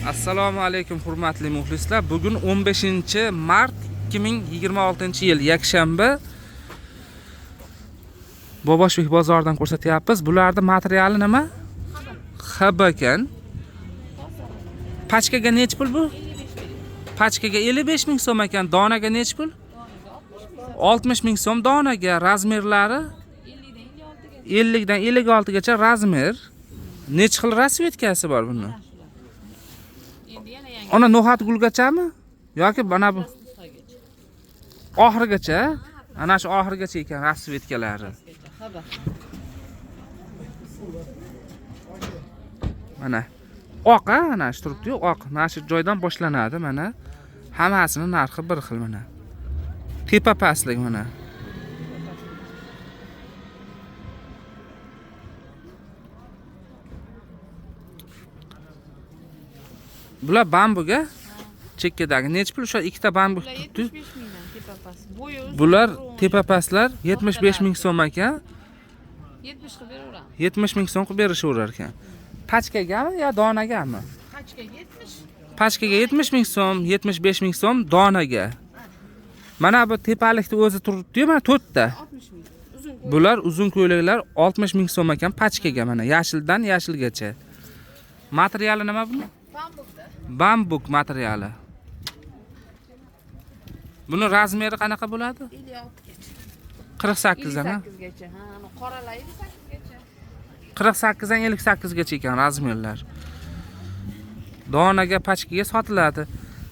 Assalomu alaykum hurmatli muxlislar. Bugun 15 mart 2026-yil, yakshanba. Boboshbek bozoridan ko'rsatyapmiz. Bularning materiali nima? HB ekan. Pachkaga nechi pul bu? Pachkaga 55 ming so'm ekan. Donaga nechi pul? 60 ming so'm donaga. Razmerlari 50 dan 56 gacha razmer. Nechi xil rasvetkasi bor buni? Endi yana yangi. Ona no'xat gulgachami yoki mana bu oxirigacha? Ana shu oxirigacha ekan rasvetkalari. Xabar. Mana oq, a, ana shu turibdi-yu, oq. Mana shu joydan boshlanadi mana. Hammasini narxi bir xil mana. Tepa pastlik mana. Bular bambuga chekkadagi nechi pul? O'sha ikkita bambu Bular turibdi. 75 mingdan tepa past. Bo'yi uzun. Bular quruq. tepa pastlar 75 ming so'm ekan. 70 qilib beraveramiz. 70 ming so'm qilib berishaverar ekan. Pachkagami yo donagami? Pachkaga 70. Pachkaga 70 ming so'm, 75 ming so'm donaga. Mana bu tepalikni o'zi turibdi-yu, mana to'rtta. 60 ming. Uzun ko'ylak. Bular uzun ko'ylaklar 60 ming so'm ekan pachkaga mana yashildan yashilgacha. Materiali nima buni? Bambukda. Bambuk materiali. Buni razmeri qanaqa bo'ladi? 56 gacha. 48 dan, ha? 58 gacha. Ha, ana qoralari 58 gacha. 48 dan 58 gacha ekan razmerlar. Donaga, pachkaga sotiladi.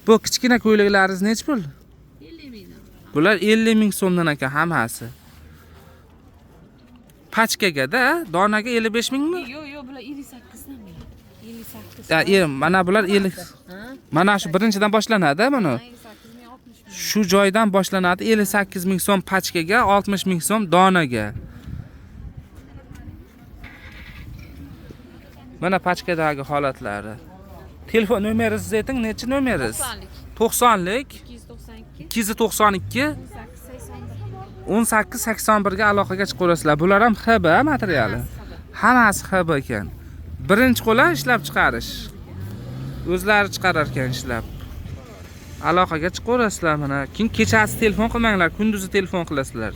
Bu kichkina ko'ylaklaringiz nechi pul? 50 mingdan. Bular 50 ming so'mdan ekan hammasi. Pachkagada, donaga 55 mingmi? Yo'q, yo'q, bular 58 dan bo'ladi. 58. Ya, mana bular 50. Ha? Mana shu birinchidan boshlanadi buni. 58 ming, 60 ming. Shu joydan boshlanadi 58 ming so'm pachkaga, 60 ming so'm donaga. Mana pachkadagi holatlari. Telefon nomeringizni ayting, nechi nomeringiz? 90lik. 90lik 292 292 18 81. 18 81 ga aloqaga chiqaverasizlar. Bular ham HB materiali. Hammasi HB ekan. Birinchi qo'la ishlab chiqarish. O'zlari chiqarar ekan ishlab. Aloqaga chiqaverasizlar mana. Keyin kechasi telefon qilmanglar, kunduzi telefon qilasizlar.